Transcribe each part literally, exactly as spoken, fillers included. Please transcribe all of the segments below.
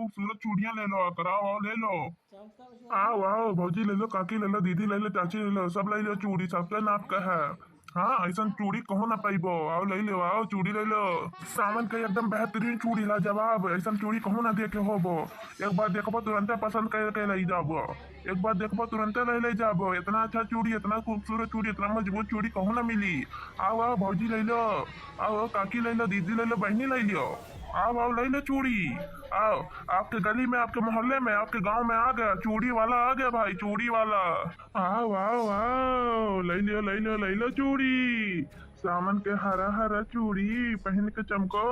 खूबसूरत चूड़ियाँ ले लो, आकर आओ, आओ, ले लो। आओ, आओ, भौजी ले लो, काकी ले लो, दीदी ले लो, चाची ले लो, सब ले लो चूड़ी, सबके नाप का है। हाँ, ऐसन चूड़ी कहूँ ना पाइबो। आओ, ले लो, आओ, चूड़ी ले लो। सावन के एकदम बेहतरीन चूड़ी, लाजवाब, ऐसन चूड़ी कहूँ ना देखे होबो। एक बार देखबो, तुरंते पसंद कर के ले जाबो। एक बार देखबो, तुरंते ले, ले जाबो। इतना अच्छा चूड़ी, इतना खूबसूरत चूड़ी, इतना मजबूत चूड़ी कहूँ ना मिली। आओ, आओ, भौजी ले लो, आओ, आओ, काकी ले लो, दीदी ले लो, बहनी ले लो। आओ, आओ, ले लो चूड़ी। आओ, आपके गली में, आपके मोहल्ले में, आपके गांव में आ गया चूड़ी वाला, आ गया भाई, चूड़ी वाला। आओ, आओ, आओ, ले लो, ले लो, ले लो चूड़ी। सावन के हरा हरा चूड़ी पहन के चमको।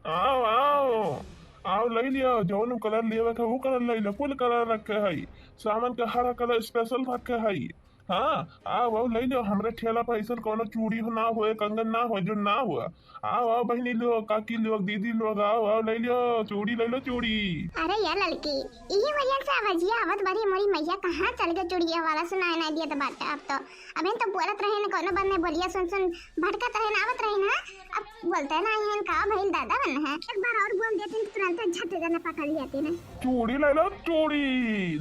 आओ, आओ, आओ, ले लियो, जौन कलर लेवे के, वो कलर ले लो, फुल कलर रखे है। सावन के हरा कलर स्पेशल रखे है। हाँ, आओ, आओ, ले लियो, हमरे ठेला पर ऐसन कोनो चूड़ी हो ना होए, कंगन ना होए, जो ना हुआ। आओ, आओ, बहनी लोग, काकी लोग, दीदी लोग, आओ, आओ, ले लियो, चूड़ी ले लो, चूड़ी। अरे या लड़की, इही वजह से आवाजिया आवत बड़ी मोरी मैया, कहाँ चल गए चूड़िया वाला, सुनाई नहीं दिया तो बात अब तो। अबे तो बोलत रहे न, कोनो बंद नहीं बोलिया, सुन सुन भटकत रहे न, आवत रहे न। अब बोलते ना आई हैं, का भइल दादा बन है, एक बार और बोल देते हैं, तुरंत झट देना पकड़ लिया तेने। चूड़ी ले लो, चूड़ी।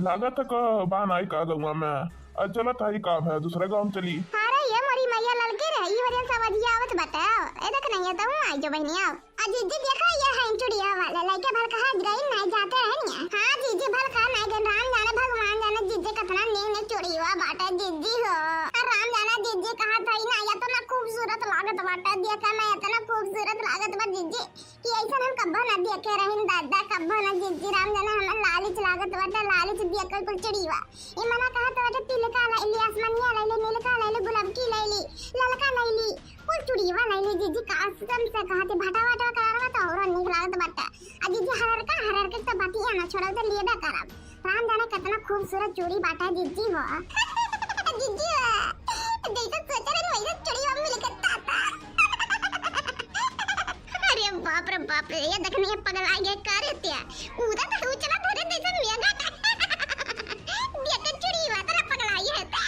लागत है का बान आई का गौवा में। अ, चलत है का भै, दूसरे गाँव में चली। अरे ये मोरी मैया ललके रहे, ई वजह से आवाजिया आवत बताओ। ए देख नहीं है तो हूँ आई जो बहनी आओ। आ जीजी देखा ये है चूड़िया वाला, लइके भर कहा गई नहीं जाते रहनिया। हाँ जीजी भर कहा नहीं गई, राम जाने भगवान जाने जीजी कितना नीक नीक चूड़िया बाटे जीजी हो। आ राम जाने जीजी कहा था ही ना, या तो ना खूबसूरत लागत बाटे, देखा मैं इतना खूबसूरत लागत बा जीजी कि ऐसन हम कब्बो ना देखे रहिन दादा, कब्बो ना जीजी। राम जाने हमें लालिच लागत बाटे, लालिच देखे कुल चूड़िया। ई मना कहत बाटे पीलका लइली, आसमानिया लइली, नीलका लइली, गुलाबकी लइली, ललका लइली, कुल चूड़िया लइली जीजी। कसम से कहत ही भटा वटा कलरवा तो औरो नीक लागत बाटे। आ जीजी हररका, हररके तो बतिया ना छोड़ब तो लेबे करब। राम जाने कितना खूबसूरत चूड़ी बाटे जीजी हो। जीजी हो, जैसे सोचे रहे वैसे चूड़ी हम मिल के ताता। अरे बाप रे बाप रे, ये देखने ये पगला गया का रे त्या? उधर तो उछला धरे जैसे मेघा। देख चूड़ी हुआ तेरा पगला ये है त्या।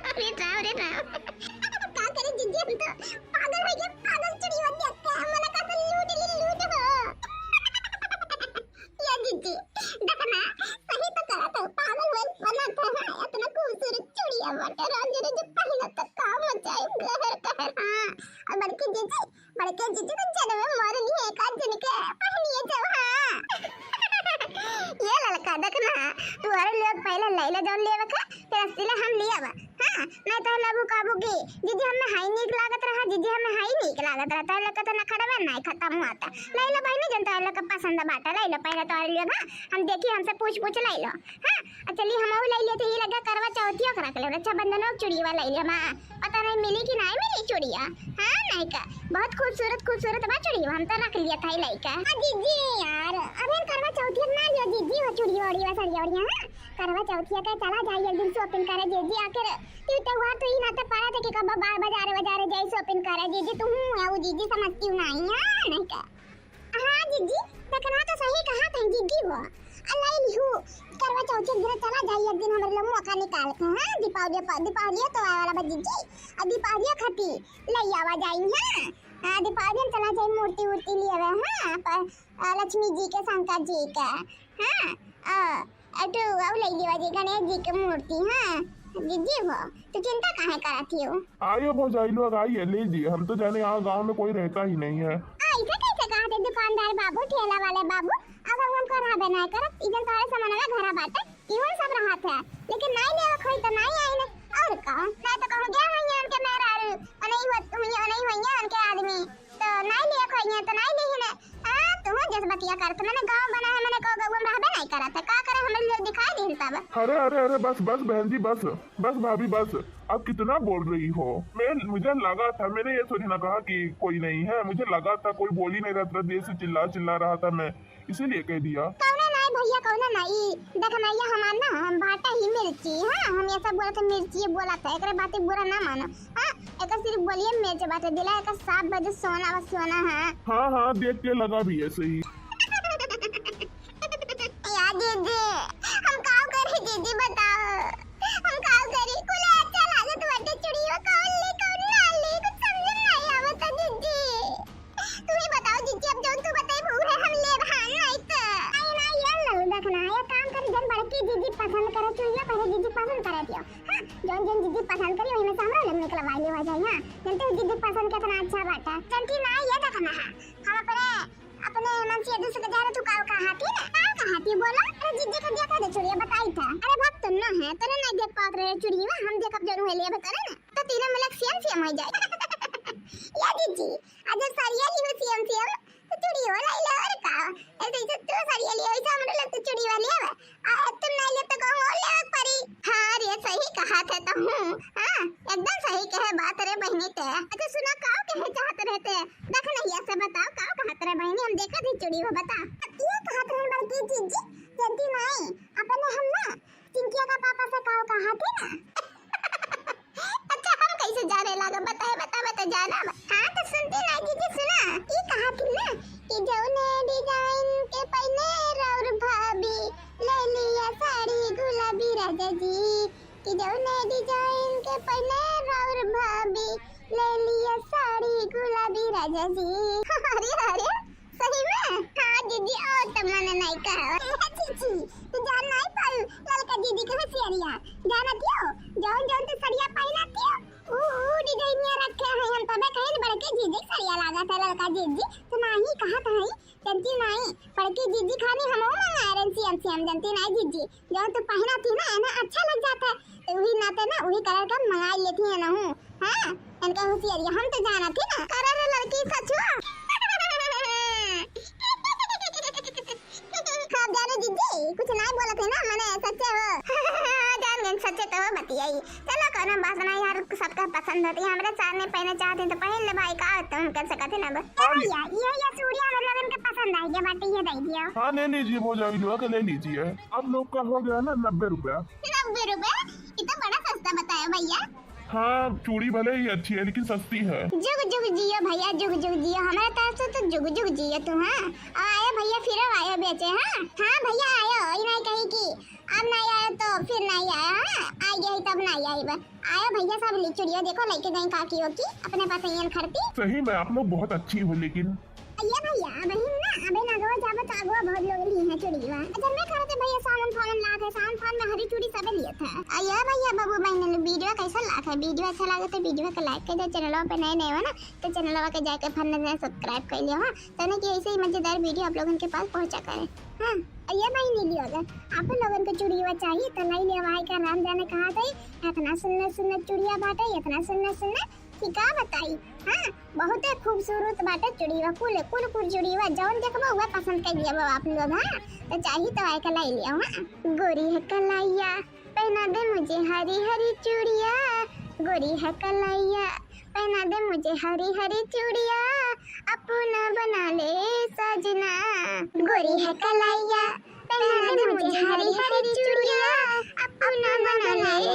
अरे राम, अरे राम। का करे जीजी, हम तो पागल हो गए, पागल चूड़ी हुआ देख के। मन का तो लूट ली, लूट हो। या जीजी, देखना, सही तो करत हो, पागल होइल बनत है, हाँ, इतना खूबसूरत चूड़िया बाटे, रोज रोज पहिनत तो का मजा आई, कहर कहर, हाँ। और बड़की जीजी, बड़की जीजी तो जनमे मोर लिए का जिनके पहिनिए जब, हाँ। ये ललका देखना, तू हर लोग पहले लैले जौन लेवे का, फिर सिले हम लियावा। हाँ, नहीं तो लबू काबू की, जीजी हमें हाई नीक लागत रहा, जीजी हमें हाई नीक लागत रहा, तोहरे लोग के तो नखड़बे नहीं खत्म हुआ था। ले लो बहनी, जन तोहरे लोग के पसंद बाटे, ले लो पहले तोहरे लोग, हाँ, हम देखी, हमसे पूछ पूछ ले लो, हाँ। आ चली हम ले लिए थे, ये लगा करवा चौथिया के रख ले, रक्षाबंधन और चूड़िया ले लिया, हाँ, पता नहीं मिली कि नहीं मिली चूड़िया, हाँ, नहीं का, बहुत खूबसूरत खूबसूरत बा चूड़िया, हम तो रख लिया था ही लइका। हाँ जीजी यार, अबे करवा चौथिया ना लियो जीजी, वो चूड़िया ओड़िया सड़िया ओड़िया, हाँ। करवा चौथिया के चला जाई एक दिन shopping करे जीजी, आखिर तू त्योहार तो ही ना तो पड़ा था कि कब बा-, बाजारे बाजारे जाई shopping करे जीजी, तू हूँ है वो जीजी समझती हूँ नहीं है, नहीं का। हाँ जीजी, देखना तो सही कहा था जीजी वो। अल्लाह लिहू, करवा चौथिया के दिन चला जाई एक दिन हमरे लोग मौका निकाल के, हाँ, दीपावली प-, दीपावली तो आए वाला बा जीजी, और दीपावली खती ले आवा जाई, हाँ। हाँ, दीपावली में चला जाई मूर्ति वूर्ति ले आवे, हाँ, पर, अ, लक्ष्मी जी के, शंकर जी के, हाँ, अ, अ, तो अब ले लेवा जी गणेश जी के मूर्ति, हाँ, जीजी हो, तो चिंता काहे करत ही हो? आइए भौजाई लोग, आइए, ले लीजिए, हम तो जाने यहाँ गांव में कोई रहता ही नहीं है। ऐसे कैसे कहा थे दुकानदार बाबू, ठेला वाले बाबू, अब हम उनको रहबे नहीं करत, इधर सारे सामान में घरा बाटे, इवन सब रहा था, लेकिन नहीं लेवा खोई तो नहीं आई ने, और का, नहीं तो कहूँ गया हुई है उनके मेहरारू, और नहीं हुआ, हुई है, नहीं हुई है उनके आदमी, तो नहीं लेवा खोई है, तो नहीं ली है ने। हाँ, तू जस बतिया करत, मैंने गाँव बना है, मैंने कहो गौवा में रहबे नहीं करत है, का करे हमें लोग दिखाई दिन तब। अरे, अरे, अरे, बस, बस बहन जी, बस, बस भाभी, बस। आप कितना बोल रही हो? मैं, मुझे लगा था, मैंने ये थोड़ी ना कहा कि कोई नहीं है, मुझे लगा था कोई बोल ही नहीं रहा था, देर से चिल्ला, चिल्ला रहा था मैं, इसीलिए कह दिया। कौनो नहीं भैया, कौनो नहीं। देख भैया, हमार ना, हम भाटा ही मिर्ची, हाँ, हम ये सब बोलत है, मिर्ची बोलत है, एकरे बात बुरा ना मानो, हाँ, एकर सिर्फ बोलिए मिर्च बाटे, दिला एकर साफ बजे सोना बा, सोना, हाँ। हाँ, हाँ, देख के लगा भी ऐसे ही। या दीदी, हम का करी दीदी बताओ, हम का करी, कुल अच्छा लागत बाटे चूड़िया, कौन ली, कौन ना ली, कुछ समझ में नहीं आवत दीदी। तू ही बताओ जीजी, अब जौन तू बताई उहे हम लेब, हाँ, नहीं तो। करे चुड़िया पहले जीजी पसंद करे दियो। हाँ, जौन जौन जीजी पसंद करी, वही में से हमरा लोग निकलवा ले हो जाए। हाँ, जनते हो जीजी पसंद कितना अच्छा बाटा। जनती ना, ये देखना है, हम अपने, अपने मन से दूसरे के जा रहे, तू काव कहा थी ना, काव कहा थी बोला? अरे जीजी के देखा दे चुड़िया बताई था। अरे भक्त ना है, तने नहीं देख पात रहे चुड़िया, हम देखब जरूर है, ले बता रहे ना। तो तीनों मिलक सेम सेम हो जाए। या जीजी, आज सरिया ली हो सेम सेम, तो चुड़ियो लाई लो, और का? ऐसे ही तो तू सरिया लियो, ऐसे हमरो लोग तो चुड़िया लियो। आ, तुम नहीं ले तो कहूँ और ले परी। हाँ रे, सही कहा थे तो हूँ। हाँ, एकदम सही कहे बात रे बहनी ते। अच्छा सुना, काव कहे चाहत रहते? देख नहीं ऐसे बताओ, काव कहत रहे बहनी, हम देखा थे चुड़िया, बता। ये कहत रहे बड़की जीजी, जनती नहीं, अपने हम ना चिंकिया का पापा से काव कहा थे ना। अच्छा, हम कैसे जाने लागा? बताए, बतावे तो जाना। हाँ, तो सुनती ना जीजी, सुना। ई कहा थी ना कि जौने design के पहने राउर भाभी, ले लिया साड़ी गुलाबी राजा जी। कि जौने design के पहने राउर भाभी, ले लिया साड़ी गुलाबी राजा जी। अरे, अरे, सही में? हाँ जीजी, और तो मने नहीं कहा। ए जीजी, तू जान नहीं पाऊ ललका जीजी के होशियारिया। जानत हो, जौन जौन तू सड़िया पहनत हो, ऊ, ऊ design रखे हैं। हम तबे कहीं बड़के जीजी के सड़िया लागत है ललका जीजी। तो नहीं कहत है, जनती नहीं, बड़के जीजी खानी हम मंगाए रहे सेम सेम, जनती नहीं जीजी। जौन तू पहनत ही ना, है ना, अच्छा लग जाता है। तो वही नाते ना, वही colour का मंगा लेती है ना हूँ। हाँ, इनका होशियारी हम तो जानत ही ना। करे रे लड़की सचुआ। हाँ, जाने जीजी, कुछ नहीं बोलत है ना, मने सच्चे हो। हाँ, जान गए, सच्चे तो हो बतियाई। चलो, कोनो बात नहीं यार, सबका पसंद होती है। हमरे सामने पहने चाहते हैं तो पहन ले भाई, का तुम कर सकते ना अब। ए भैया, ये, ये चूड़िया मतलब इनके पसंद आई गया बाटे, ये दे दियो। हाँ, ले लीजिए भौजाई लोग, ले लीजिए। आप लोग का हो गया ना नब्बे रुपया। नब्बे रुपया? ये तो बड़ा सस्ता बताया भैया। हाँ, चूड़ी भले ही अच्छी है लेकिन सस्ती है। जुग जुग जियो भैया, जुग जुग जियो, हमारे तरफ से तो जुग जुग जियो तू। हाँ, आयो भैया, फिर आयो बेचे। हाँ, हाँ भैया आयो, ई नहीं कही कि अब नहीं आयो तो फिर नहीं आयो। हाँ, आई गई तब नहीं आई बा। आयो भैया, सब ली चुड़िया देखो, लेके गई काकी ओकी अपने पसैयन खरती। सही में आप लोग बहुत अच्छी हो लेकिन। ये भैया, अबहिन ना, अबे नगवा जाबे तो अगवा बहुत लोग ली हैं चुड़िया। अच्छा, मैं कहते भैया सावन फावन लाग है, सावन फावन में हरी चूड़ी सबे लिए था। आ ये भैया बाबू बहन लोग, video कैसा लाग है? Video अच्छा लागे तो video के like कर दे, channel पे नए नए हो ना तो channel के जाके फन से subscribe कर लियो। हाँ, तने कि ऐसे ही मजेदार video आप लोगन के पास पहुँचा करे। हाँ, आ ये बहन ली अगर आप लोगन के चुड़िया चाहिए तो लाई ले, भाई का नाम जाने कहा था, इतना सुंदर सुंदर चुड़िया बाटे, इतना सुंदर सुंदर कि का बताई। हाँ, बहुते खूबसूरत बाटे चुड़ीवा, कुल, कुल, कुल चुड़ीवा, जौन देखबो उहे पसंद कर लिया आप लोग। हाँ, तो चाही तो आए के लाई लिया। हाँ, गोरी है कलाइया, पहना दे मुझे हरी हरी चूड़िया, गोरी है कलाइया, पहना दे मुझे हरी हरी चूड़िया, अपना बना ले सजना। गोरी है कलाइया, पहना दे मुझे हरी हरी चूड़िया, अपना बना ले